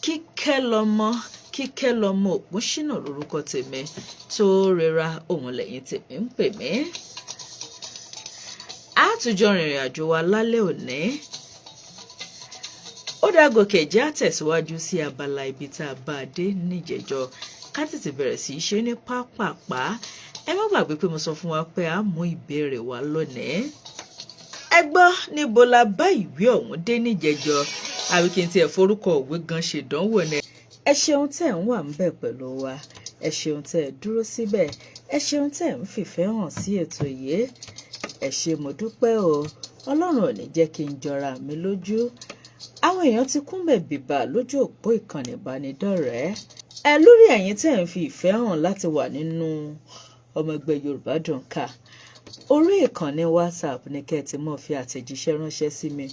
Kíkẹ́ lọmọ, Kíkẹ́ lọmọ Ògúnṣínà lórúkọ tèmi tó rẹra òun lẹ́yìn tèmi ń pè mí. A tún jọ rìnrìn àjò wa lálẹ́ òní. Ó dá gòkè jẹ́ àtẹ̀síwájú sí abala ibi tá a bá a dé níjẹ̀jọ́, ká tètè bẹ̀rẹ̀ sí í ṣe ní pápápá. Ẹ má gbàgbé pé mo sọ fún wa pé a mú ìbéèrè wá lónìí. Ẹ gbọ́, níbo la bá ìwé ọ̀hún dé níjẹ̀jọ́? Àbí kí n tiẹ̀ forúkọ òwe gan ṣèdánwò ni. Ẹ ṣeun tẹ́ ń wà ń bẹ̀ pẹ̀lú wa, ẹ ṣeun tẹ́ ẹ dúró síbẹ̀, ẹ ṣeun tẹ́ ń fìfẹ́ hàn sí ètò yìí. Ẹ ṣé, mo dúpẹ́ o. Ọlọ́run ò ní jẹ́ kí n jọra mi lójú. Àwọn èèyàn ti kúnbẹ̀ bìbà lójú òpó ìkànnì ìbánidọ́rẹ̀ẹ́ ẹ lórí ẹ̀yin tẹ́ ń fi ìfẹ́ hàn láti wà nínú ọmọ ẹgbẹ́ Yorùbá Dùn Ká. Orí ìkànnì WhatsApp ní kẹ́ ẹ ti mọ̀ fi àtẹ̀jíṣẹ́ ránṣẹ́ sí mi,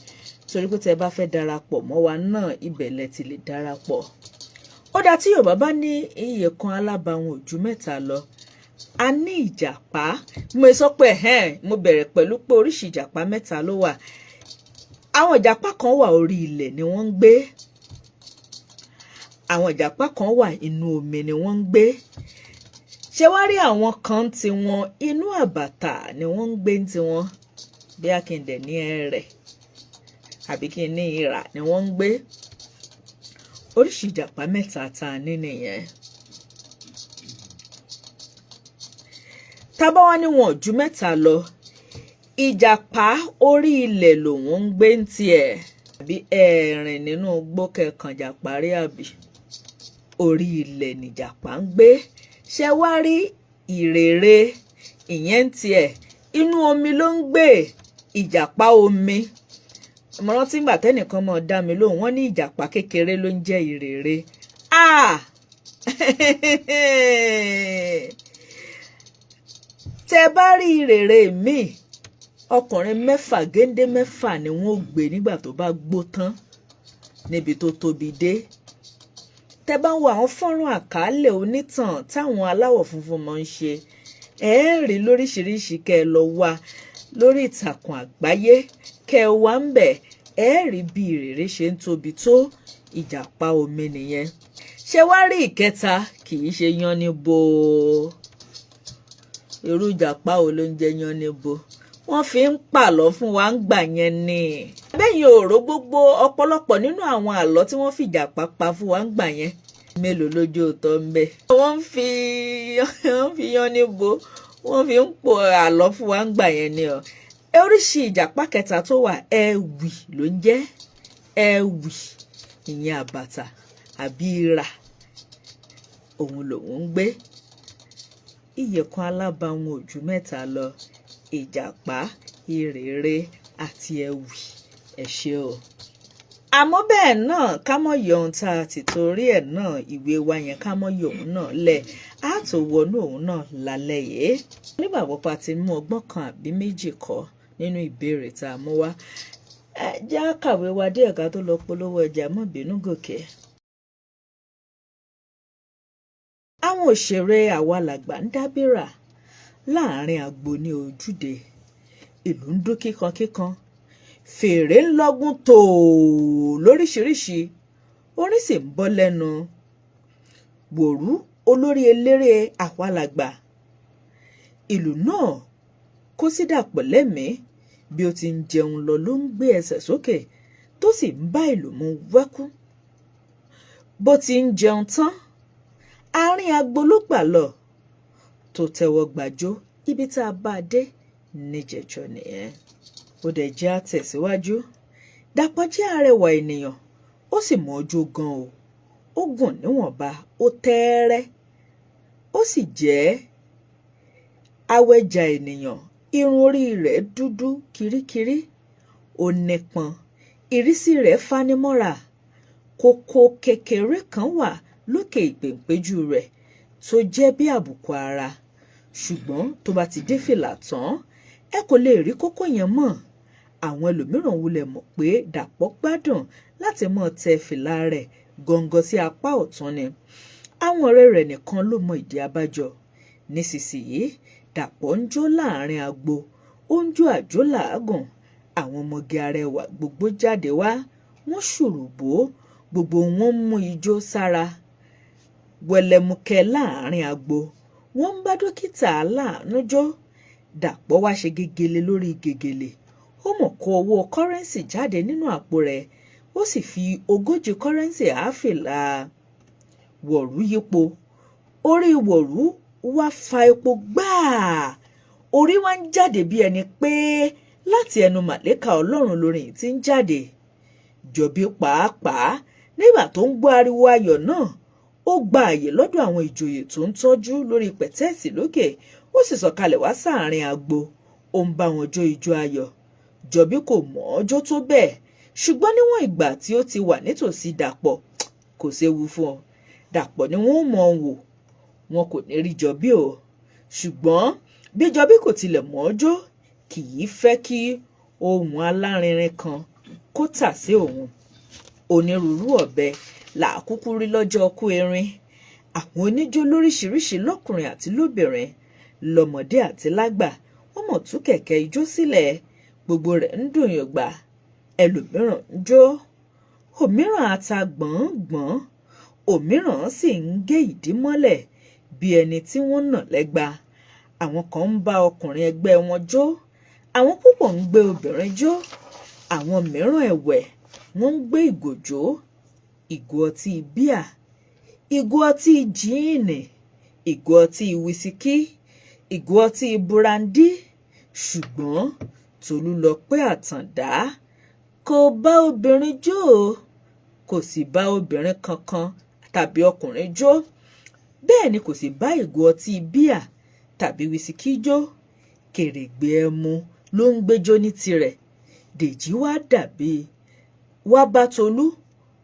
torí pé tẹ́ ẹ bá fẹ́ darapọ̀ mọ́ wa náà, ibẹ̀ lẹ ti lè darapọ̀. Ó dá tí Yorùbá bá ní iye kan alábàáwọn ò ju mẹ́ta lọ. A ní ìjàpá. Mo sọ pé ẹ̀hẹ́n, mo bẹ̀rẹ̀ pẹ̀lú pé oríṣi ìjàpá mẹ́ta ló wà. Àwọn ìjàpá kan wà, orí ilẹ̀ ni wọ́n ń gbé. Àwọn ìjàpá kan wà, inú omi ni wọ́n ń gbé. Ṣé wá rí àwọn kan tí wọn, inú àbàtà ni wọ́n ń gbé tiwọn, bí a kì í dẹ̀ ní ẹrẹ̀ àbí kí n ní ìrà ni wọ́n ń gbé. Oríṣi ìjàpá mẹ́ta tá a ní nìyẹn. Tá bá wá ní wọn ò ju mẹ́ta lọ, ìjàpá orí ilẹ̀ lòun ń gbé ń tiẹ̀, àbí ẹ̀rìn nínú igbó kẹkàn jàpá rí, àbí orí ilẹ̀ nìjàpá ń gbé. Ṣé wá rí ìrèrè, ìyẹn ń tiẹ̀, inú omi ló ń gbé, ìjàpá omi. Mo rántí ìgbà tẹ́nìkan mọ̀ dá mi lóhùn, wọ́n ní ìjàpá kékeré ló ń jẹ́ ìrèrè. Ah! Tẹ bá rí ìrèrè míì, ọkùnrin mẹ́fà, géńdé mẹ́fà ni wọ́n ó gbé nígbà tó bá gbó tán níbi tó tóbi dé. Tẹ bá ń wo àwọn fọ́nrán àkàálẹ̀ onítàn táwọn aláwọ̀ funfun máa ń ṣe, ẹ ẹ́ rí lóríṣiríṣi. Kẹ́ ẹ lọ wá lórí ìtàkùn àgbáyé, kẹ́ ẹ wá ń bẹ̀, ẹ ẹ́ rí bí ìrèrè ṣe ń tóbi tó. Ìjàpá omi nìyẹn. Ṣé wá rí ìkẹta, kì í ṣe yánníbo. Irú ìjàpá wo ló ń jẹ yánníbo? Wọ́n fi ń pàlọ́ fún wa ń gbà yẹn ni. Bẹ́yìn òró gbogbo ọ̀pọ̀lọpọ̀ nínú àwọn àlọ́ tí wọ́n fìjàpá pa fún wa ń gbà yẹn, mélòó lójú òótọ́ ń bẹ. Wọ́n fi yánníbo, wọ́n fi ń po àlọ́ fún wa ń gbà yẹn ni o. Oríṣi ìjàpá kẹta tó wà, ẹ̀wì ló ń jẹ́. Ẹ̀wì ìyẹn àbàtà àbí ìrà, òun lòun ń gbé. Ìyẹ̀kan alábàáwọn ò ju mẹ́ta lọ: ìjàpá, ìrèrè àti ẹ̀wì. Ẹ ṣé o. Àmọ́ bẹ́ẹ̀ náà, ká mọ̀ yọ ohun tá a ti torí ẹ̀ náà ìwé wa yẹn, ká mọ̀ yọ òun náà lẹ̀, á tó wọnú òun náà lálẹ́ yìí. Nígbàgbọ́ pa ti mú ọgbọ́n kan àbí méjì kọ́ nínú ìbéèrè tá a mú wá. Ẹ já kàwé wa díẹ̀ ká tó lọ polówó ọjà, mọ́ bínú gòkè. Àwọn òṣèré àwa làgbà ń dábìrà láàrin agbo ní ojúde. Ìlú ń dún kíkankíkan, fèrè ń lọ́gùn tòó lóríṣiríṣi, orin sì ń bọ́ lẹ́nu Wòrú, olórí eléré àwa làgbà. Ìlú náà kó sí Dàpọ̀ lẹ́mìí. Bí ó ti ń jẹun lọ ló ń gbé ẹsẹ̀ sókè tó sì ń bá ìlú mu wẹ́kú. Bó ti ń jẹun tán, àárín agbo ló gbà lọ tó tẹ́wọ́ gbàjọ. Ibi tá a bá a dé níjẹ̀jọ́ nìyẹn. Ó dẹ̀ jẹ́ àtẹ̀síwájú. Dàpọ̀ jẹ́ arẹwà ènìyàn, ó sì mọ̀ ọjọ́ gan o. Ó gùn níwọ̀nba, ó tẹ́ẹ́rẹ́, ó sì jẹ́ awẹ́ja ènìyàn. Irun orí rẹ̀ dúdú kirikiri, ó nípọn, ìrísí rẹ̀ fanimọ́ra. Kókó kékeré kan wà lókè ìpèǹpéjú rẹ̀ tó jẹ́ bí àbùkù ara, ṣùgbọ́n tó bá ti dé fìlà tán, ẹ kò lè rí kókó yẹn mọ́. Àwọn ẹlòmíràn wulẹ̀ mọ̀ pé Dàpọ̀ gbádùn láti máa tẹ fìlà rẹ̀ gọ̀ǹgọ̀ sí apá ọ̀tún ni. Àwọn ọ̀rẹ́ rẹ̀ nìkan ló mọ ìdí abájọ. Nísinsìnyí, Dàpọ̀ ń jó láàrin agbo, ó ń jó àjó làágùn. Àwọn ọmọge arẹwà gbogbo jáde wá, wọ́n ṣùrùbó, Gbogbo wọn ń mú ijó sára wẹlẹmukẹ láàrin agbo. Wọ́n ń bá dókítà aláàánú jó. Dàpọ̀ wá ṣe gegele lórí gègèlè. Ó mọ̀ kó owó currency jáde nínú àpò rẹ̀, ó sì fi 40 currency àáfìlà wọ̀rú yípo. Orí wọ̀rú wá fa epo gbáà, orí wá ń jáde bí ẹni pé láti ẹnu màlẹ́kà Ọlọ́run lórin tí ń jáde. Jọ̀bí pàápàá, nígbà tó ń gbọ́ ariwo ayọ̀ náà, ó gba àyè lọ́dọ̀ àwọn ìjòyè tó ń tọ́jú lórí pẹ̀tẹ́ẹ̀sì lókè, ó sì sọ̀kalẹ̀ wá sáàrin agbo. Ó ń bá wọn jó ijó ayọ̀. Jọ̀bí kò mọ̀ ọ́ jó tó bẹ́ẹ̀, ṣùgbọ́n níwọ̀n ìgbà tí ó ti wà nítòsí Dàpọ̀, kò séwu fún ọ. Dàpọ̀ ni wọ́n mọ̀ ọ́n wò, wọn kò ní rí Jọ̀bí o. Ṣùgbọ́n bí Jọ̀bí kò tilẹ̀ mọ̀ ọ́ jó, kì í fẹ́ kí ohun alárinrin kan kó tà sí òun. Onírúurú ọ̀bẹ làákúkú rí lọ́jọ́ ọkú erin. Àwọn oníjó lóríṣiríṣi, lọ́kùnrin àti lóbìnrin, lọ́mọdé àti lágbà, wọ́n mọ̀ tú kẹ̀kẹ́ ijó sílẹ̀. Gbogbo rẹ̀ ń dùn yùngbà. Ẹlòmíràn ń jó, òmíràn ata gbọ̀ngbọ̀n, òmíràn sì ń gé ìdí mọ́lẹ̀ bí ẹni tí wọ́n nà lẹ́gba. Àwọn kan ń bá ọkùnrin ẹgbẹ́ wọn jó, àwọn púpọ̀ ń gbé obìnrin jó, àwọn mìíràn ẹ̀wẹ̀, wọ́n ń gbé ìgò jó, ìgò ọtí bíà, ìgò ọtí jíìnì, ìgò ọtí wísíkì, ìgò ọtí burandí. Ṣùgbọ́n Tolúlọpẹ́ Àtàndá kò bá obìnrin jó o, kò sì bá obìnrin kankan tàbí ọkùnrin jó. Bẹ́ẹ̀ ni kò sì bá ìgò ọtí bíà tàbí wísíkì jó. Kèrègbè ẹmu ló ń gbéjó ní tirẹ̀. Dèjì wá dàbí wá bá Tolú,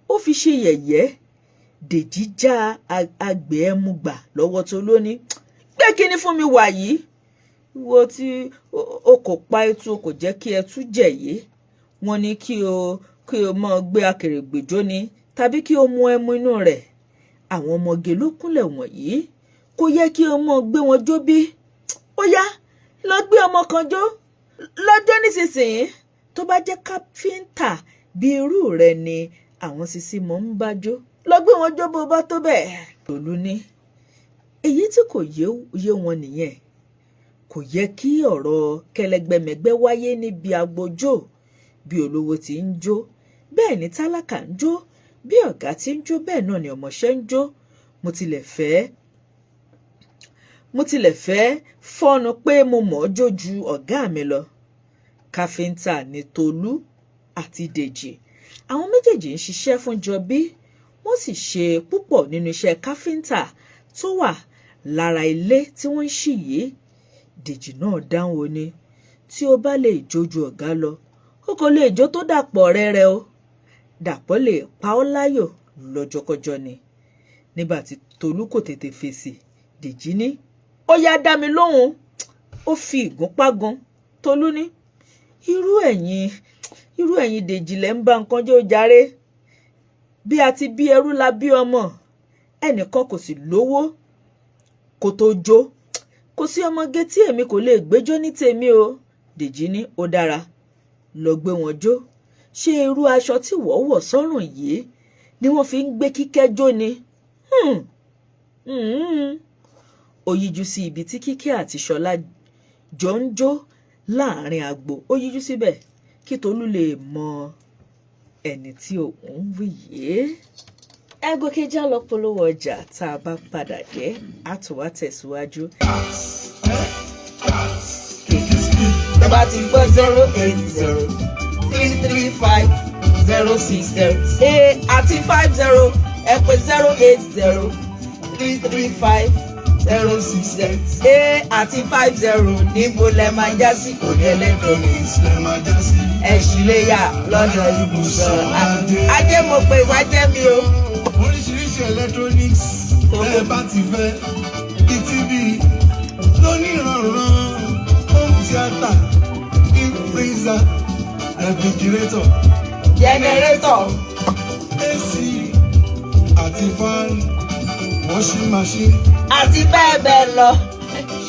ó fi ṣe yẹ̀yẹ́. Dèjì já agbè ẹmu gbà lọ́wọ́ Tolú, ní gbé kínní fún mi wà yìí, wo tí o kò pa ẹtu, o kò jẹ́ kí ẹtu jẹ̀yé. Wọ́n ní kí o mọ́ gbé akèrègbè jó ni tàbí kí o mu ẹmu inú rẹ̀. Àwọn ọmọge ló kúnlẹ̀ wọ̀nyí, kò yẹ kí o mọ́ gbé wọn jó bí? Ó yá, lọ gbé ọmọ kan jó lọ́jọ́ nísinsìnyí. Tó bá jẹ́ káfíńtà bí irú rẹ̀ ni àwọn sisi mọ̀ ń bá jó, lọ gbé wọn jó bó bá tó bẹ́ẹ̀. Tolú ní èyí tí kò yé wọn nìyẹn. Kò yẹ kí ọ̀rọ̀ kẹlẹgbẹmẹgbẹ́ wáyé níbi agbojó. Bí olówó ti ń jó, bẹ́ẹ̀ ni tálákà ń jó. Bí ọ̀gá ti ń jó, bẹ́ẹ̀ náà ni ọmọọṣẹ́ ń jó. Mo tilẹ̀ fẹ́ fọ́nu pé mo mọ̀ ọ́ jó ju ọ̀gá mi lọ. Káfíńtà ní Tolú àti Dèjì. Àwọn méjèèjì ń ṣiṣẹ́ fún Jọbí, wọ́n sì ṣe púpọ̀ nínú iṣẹ́ káfíńtà tó wà lára ilé tí wọ́n ń ṣí yìí. Dèjì náà dáhùn, ó ní tí o bá lè jó ju ọ̀gá lọ, o kò lè jó tó Dàpọ̀ ọ̀rẹ́ rẹ o. Dàpọ̀ lè pa ọ́ láyò lọ́jọ́kọjọ́ ni. Nígbà tí Tolú kò tètè fèsì, Dèjì ní ó yá, dá mi lóhùn. Ó fi ìgúnpá gan Tolú ní irú ẹ̀yin Dèjì lẹ́ ń bá nǹkan jẹ́ ó jàre. Bí a ti bí ẹrú la bí ọmọ, ẹnìkan kò sì lówó kó tó jó. Kò sí ọmọge tí èmi kò lè gbéjó ní tèmi o. Dèjì ní ó dára, lọ gbé wọn jó. Ṣé irú aṣọ tí wọ́n wọ̀ sọ́rùn yìí ni wọ́n fi ń gbé Kíkẹ́ jó ni? Ó yíjú sí ibi tí Kíkẹ́ àti Ṣọlá jọ ń jó láàrin agbo. Ó yíjú síbẹ̀ kí Tolú lè mọ ẹni tí òun ń wí yìí. Ẹ gòkè já lọ polówó ọjà. Tá a bá padà dé, á tún wá tẹ̀síwájú. Tó bá ti gbọ́ 080335060 A àti 50, ẹ pè 080335060 A àti 50. Níbo lẹ máa já sí? Òní Electronics lẹ máa já sí. Ẹ̀sìn léyà lọ́dọ̀ ibùsọ̀ ajé. Mo pè wá jẹ́ mi o. Oríṣiríṣi electronics ẹ bá ti fẹ́, bí TV lónìrànràn, home theatre, deep freezer, refrigerator, generator, AC àti fan, washing machine, àti bẹ́ẹ̀ bẹ́ẹ̀ lọ.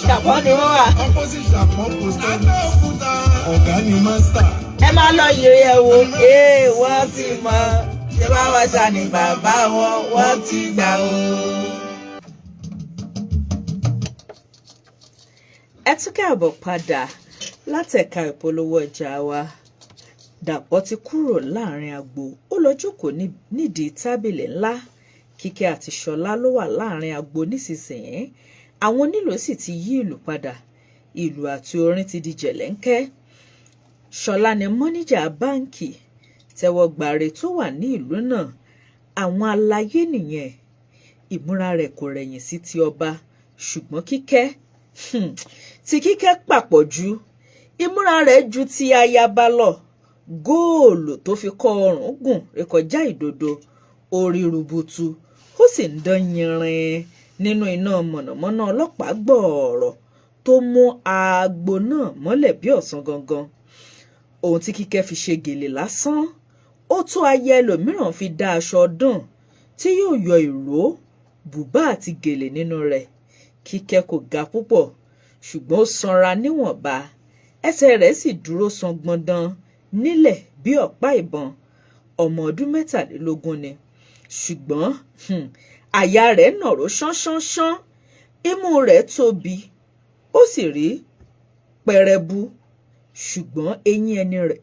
Ṣàpọ́n ni wọ́n wà. Opposite Ṣàpọ̀n Post Office. Abẹ́òkúta, ọ̀gá ni master. Ẹ máa lọ yìrì ẹ wo ee, wọ́n ti mọ. Ṣé báwa ṣá ni bàbá wọn, wọ́n ti gbà o. Ẹ tún káàbọ̀ padà látẹ̀ka ìpolówó ọjà wa. Dàpọ̀ ti kúrò láàrin agbo, ó lọ jókòó nídìí tábìlì ńlá. Kíkẹ́ àti Ṣọlá ló wà láàrin agbo nísinsìnyí. Àwọn onílù sì ti yí ìlù padà, ìlù àti orin ti di jẹ̀lẹ́ńkẹ́. Ṣọlá ni mọ́níjà báǹkì tẹ́wọ́gbàre tó wà ní ìlú náà. Àwọn aláyé nìyẹn. Ìmúra rẹ̀ kò rẹ̀yìn sí ti ọba, ṣùgbọ́n Kíkẹ́ tí Kíkẹ́ papọ̀ ju ìmúra rẹ̀ ju ti ayaba lọ. Góòlù tó fi kọ́ ọrùn gùn rékọjá ìdodo, orí rubutu, ó sì ń dán yinrin nínú iná mọ̀nàmọ́ná ọlọ́pàá gbọ̀ọ̀rọ̀ tó mú agbo náà mọ́lẹ̀ bí ọ̀sán gangan. Ohun tí Kíkẹ́ fi ṣe gèlè lásán ó tó ayé ẹlòmíràn fi dá aṣọ ọdún tí yóò yọ ìró, bùbá àti gèlè nínú rẹ̀. Kíkẹ́ kò ga púpọ̀, ṣùgbọ́n ó sanra níwọ̀nba, ẹsẹ̀ rẹ̀ sì dúró san gbọ̀ndàn nílẹ̀ bí ọ̀pá ìbọn. Ọmọ ọdún 23 ni, ṣùgbọ́n àyà rẹ̀ nàró ṣánṣánṣán, imú rẹ̀ tóbi, ó sì rí pẹrẹbu, ṣùgbọ́n eyín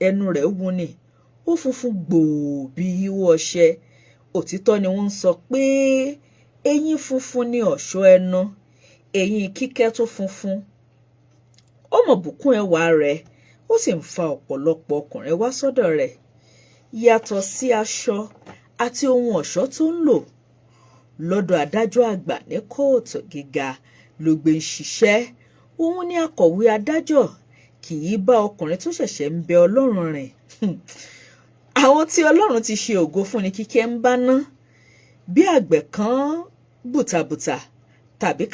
ẹnu rẹ̀ wúni, ó funfun gbòò bí ihò ọṣẹ. Òtítọ́ ni wọ́n ń sọ pé eyín funfun ni ọ̀ṣọ́ ẹnu. Eyín Kíkẹ́ tó funfun, ó mọ̀ bùkún ẹwà rẹ̀, ó sì ń fa ọ̀pọ̀lọpọ̀ ọkùnrin wá sọ́dọ̀ rẹ̀. Yàtọ̀ sí aṣọ àti ohun ọ̀ṣọ́ tó ń lò, lọ́dọ̀ adájọ́ àgbà ní kóòtù gíga ló gbé ń ṣiṣẹ́. Òun ni akọ̀wé adájọ́, kì í bá ọkùnrin tó ṣẹ̀ṣẹ̀ ń bẹ Ọlọ́run rìn. Àwọn tí Ọlọ́run ti ṣe ògo fún ni Kíkẹ́ ń bá ná. Bí àgbẹ̀ kan bùtàbùtà tàbí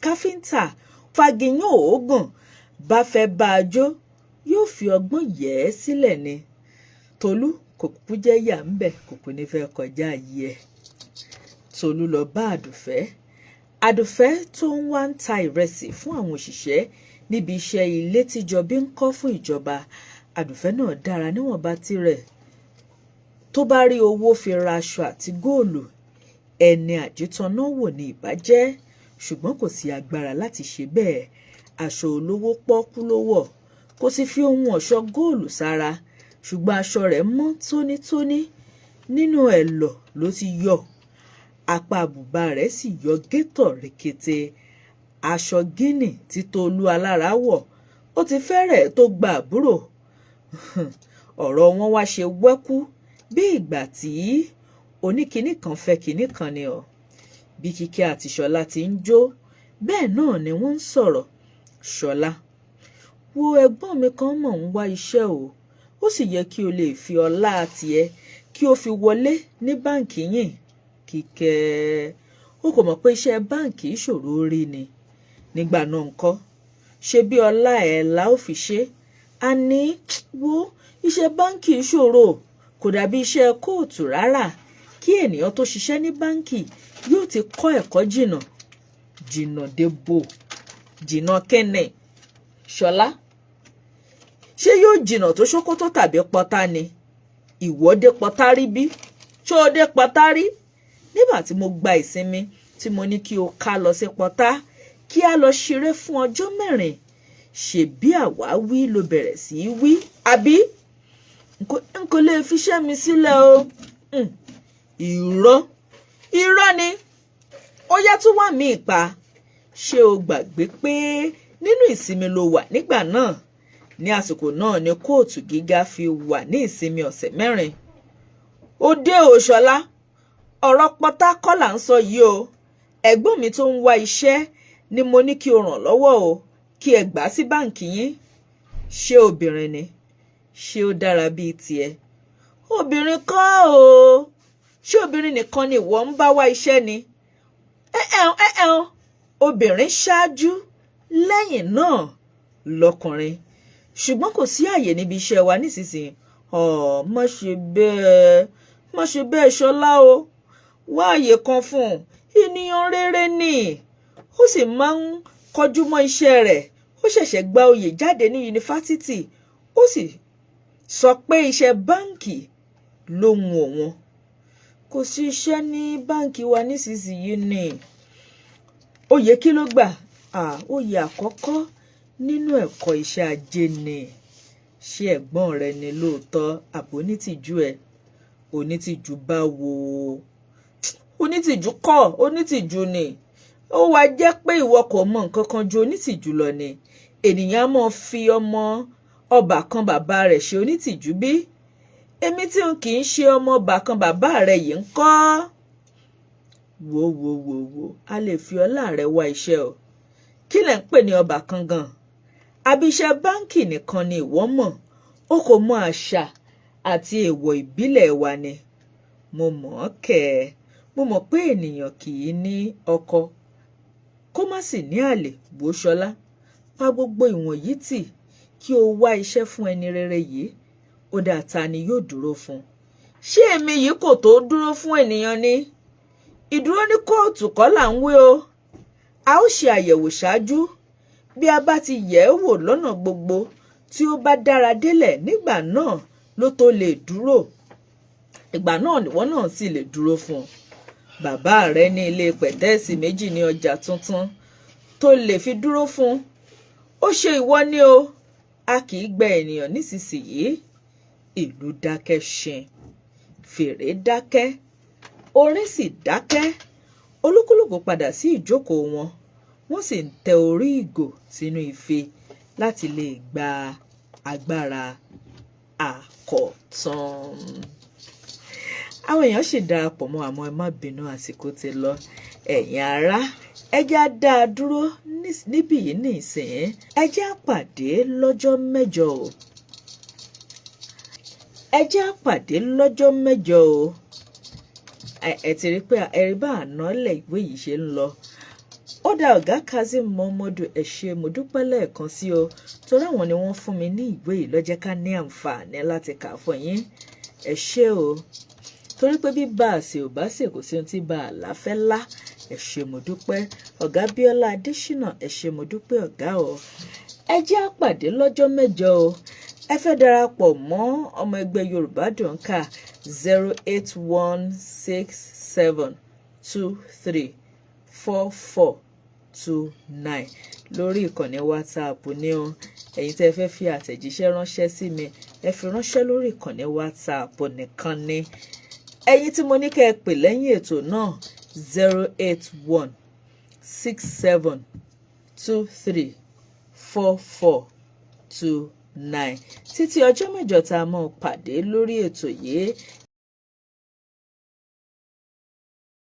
káfíńtà fagiyán òógùn bá fẹ́ bá a jó, yóò fi ọgbọ́n yẹ̀ ẹ́ sílẹ̀ ni. Tolú kò kúkú jẹ́ yà ń bẹ̀, kò kú ní fẹ́ kọjá yìí ẹ̀. Tolú lọ bá Àdùfẹ́. Àdùfẹ́ tó ń wá ń ta ìrẹsì fún àwọn òṣìṣẹ́ níbi iṣẹ́ ilé tíjọbí ń kọ́ fún ìjọba. Àdùfẹ́ náà dára níwọ̀nba tirẹ̀. Tó bá rí owó fi ra aṣọ àti góòlù, ẹni àjítọ́nà wò ní ìbàjẹ́, ṣùgbọ́n kò sí agbára láti ṣe bẹ́ẹ̀. Aṣọ olówó pọ́ọ́kú ló wọ̀, kò sì fi ohun ọ̀ṣọ́ góòlù sára, ṣùgbọ́n aṣọ rẹ̀ mọ́ tónítóní, nínú ẹ̀lọ̀ ló ti yọ. Apá bùbá rẹ̀ sì yọ gétọ̀ rekete. Aṣọ gíní tí Tolú alára wọ̀, ó ti fẹ́rẹ̀ẹ́ tó gba àbúrò. Ọ̀rọ̀ wọn wá ṣe wẹ́kú bí ìgbà tí oníkinní kan fẹ́ kinní kan ni ọ̀. Bí Kíkẹ́ àti Ṣọlá ti ń jó, bẹ́ẹ̀ náà ni wọ́n ń sọ̀rọ̀. Ṣọlá, wo ẹ̀gbọ́n mi kan mọ̀ ń wá iṣẹ́ o, ó sì yẹ kí o lè fi ọlá tiẹ̀ kí o fi wọlé ní báǹkì yìí. Kíkẹ́, o kò mọ̀ pé iṣẹ́ báǹkì ṣòro rí ni. Nígbà náà ńkọ́, ṣe bí ọlá ẹ̀ la ó fi ṣe? A ní wo iṣẹ́ báǹkì ṣòro, kò dàbí iṣẹ́ kóòtù rárá. Kí ènìyàn tó ṣiṣẹ́ ní báǹkì yóò ti kọ́ ẹ̀kọ́ jìnnà. Jìnnà débò, jìnnà kẹ́nẹ̀. Ṣọlá, ṣé yóò jìnnà tó ṣòkòtò tàbí pọ́tá ni? Ìwọ dé pọ́tá rí bí? Ṣé o dé pọ́tá rí? Nígbà tí mo gba ìsinmi tí mo ní kí o ká lọ sí pọ́tá, kí a lọ ṣeré fún ọjọ́ 4, ṣèbí àwa wí ló bẹ̀rẹ̀ sí í wí, àbí? N kò lè fiṣẹ́ mi sílẹ̀ o. Irọ́, irọ́ ni. Ó yá tún wà mí pa. Ṣé o gbàgbé pé nínú ìsinmi ló wà nígbà náà? Ní àsìkò náà ni kóòtù gíga fi wà ní ìsinmi ọ̀sẹ̀ 4. Ó dé o Ṣọlá, ọ̀rọ̀ pọ́tá kọ́ là ń sọ yìí o. Ẹ̀gbọ́n mi tó ń wá iṣẹ́ ni mo ní kí o ràn lọ́wọ́ o, kí ẹ gbà sí báǹkì yín. Ṣé obìnrin ni? Ṣé ó dára bíi tiẹ̀? Obìnrin kọ́ o. Ṣé obìnrin nìkan ni ìwọ ń bá wá iṣẹ́ ni? Obìnrin ṣáájú, lẹ́yìn náà lọkùnrin. Ṣùgbọ́n kò sí àyè níbi iṣẹ́ wa nísinsìnyí. Ọ̀, má ṣe bẹ́ẹ̀, má ṣe bẹ́ẹ̀ Ṣọlá o. Wá àyè kan fún un. Ènìyàn rere ni. Ó sì máa ń kọjú mọ́ iṣẹ́ rẹ̀. Ó ṣẹ̀ṣẹ̀ gba oyè jáde ní yunifásítì. Ó sì sọ pé iṣẹ́ báǹkì ló wù òun. Kò sí iṣẹ́ ní báǹkì wa nísinsìnyí ni. Oyè kí ló gbà? Oyè àkọ́kọ́ nínú ẹ̀kọ́ iṣẹ́ ajé ni. Ṣé ẹ̀gbọ́n rẹ ni lóòótọ́ àbí onítìjú ẹ̀? Onítìjú báwo? Onítìjú kọ́, onítìjú ni. Ó wá jẹ́ pé ìwọ kò mọ nǹkan kan ju onítìjú lọ ni. Ènìyàn á máa fi ọmọ ọbàkan bàbá rẹ̀ ṣe onítìjú bí? Èmi tí n kì í ṣe ọmọ ọbàkan bàbá rẹ̀ yìí ń kọ́? Wò wò wò wò, a lè fi ọlá rẹ wá iṣẹ́ o. Kí lẹ̀ ń pè ní ọbàkan gan? Àbí iṣẹ́ báǹkì nìkan ni ìwọ mọ̀? O kò mọ àṣà àti èèwọ̀ ìbílẹ̀ wa ni. Mo mọ̀ ọ́ kẹ̀ ẹ́. Mo mọ̀ pé ènìyàn kì í ní ọkọ kó má sì ní àlè. Wò, Ṣọlá, pa gbogbo ìwọ̀nyí tì kí o wá iṣẹ́ fún ẹni rere yìí. Ó dáa, ta ni yóò dúró fún un? Ṣé èmi yìí kò tó dúró fún ènìyàn ni? Ìdúró ní kóòtù kọ́ là ń wí o. A ó ṣe àyẹ̀wò ṣáájú. Bí a bá ti yẹ̀ ẹ́ wò lọ́nà gbogbo tí ó bá dára délẹ̀, nígbà náà ló tó lè dúró. Ìgbà náà nìwọ náà sì lè dúró fún un. Bàbá rẹ ní ilé pẹ̀tẹ́ẹ̀sì 2 ní ọjà tuntun tó lè fi dúró fún un. Ó ṣe ìwọ ni o. A kì í gbẹ ènìyàn nísinsìnyí. Ìlú dákẹ́ ṣin, fèrè dákẹ́, orin sì dákẹ́. Olúkúlùkù padà sí ìjókòó wọn, wọ́n sì ń tẹ orí ìgò sínú ife láti lè gba agbára àkọ̀tun. Àwọn èèyàn sì darapọ̀ mọ́, àmọ́ ẹ má bínú, àsìkò ti lọ. Ẹ̀yin ará, ẹ jẹ́ á dá a dúró níbí yìí nísìnyí. Ẹ jẹ́ á pàdé lọ́jọ́ mẹ́jọ o. Ẹ jẹ́ á pàdé lọ́jọ́ mẹ́jọ o. Ẹ ti rí pé ẹ̀rí bá àná lẹ̀ ìwé yìí ṣe ń lọ. Ó dá ọ̀gá Kazeem Muhammadu, ẹ ṣé, mo dúpẹ́ lẹ́ẹ̀kan sí o, torí àwọn ni wọ́n fún mi ní ìwé yìí ló jẹ́ ká ní àǹfààní láti kà fún yín. Ẹ ṣé o, torí pé bí bá a ṣe ò bá ṣe, kò sí ohun tí bá a là fẹ́ lá. Ẹ ṣé, mo dúpẹ́. Ọ̀gá Bíọ́lá Adésínà, ẹ ṣé, mo dúpẹ́ ọ̀gá o. Ẹ jẹ́ á pàdé lọ́jọ́ mẹ́jọ o. Ẹ fẹ́ darapọ̀ mọ́ ọmọ ẹgbẹ́ Yorùbá Dùn Kà, 08167234429 lórí ìkànnì WhatsApp ní o. Ẹ̀yin tẹ́ ẹ fẹ́ fi àtẹ̀jíṣẹ́ ránṣẹ́ sí mi, ẹ fi ránṣẹ́ lórí ìkànnì WhatsApp nìkan ni. Ẹ̀yin tí mo ní kẹ́ ẹ pè lẹ́yìn ètò náà, 08167234429. Títí ọjọ́ mẹ́jọ tá a máa pàdé lórí ètò yìí.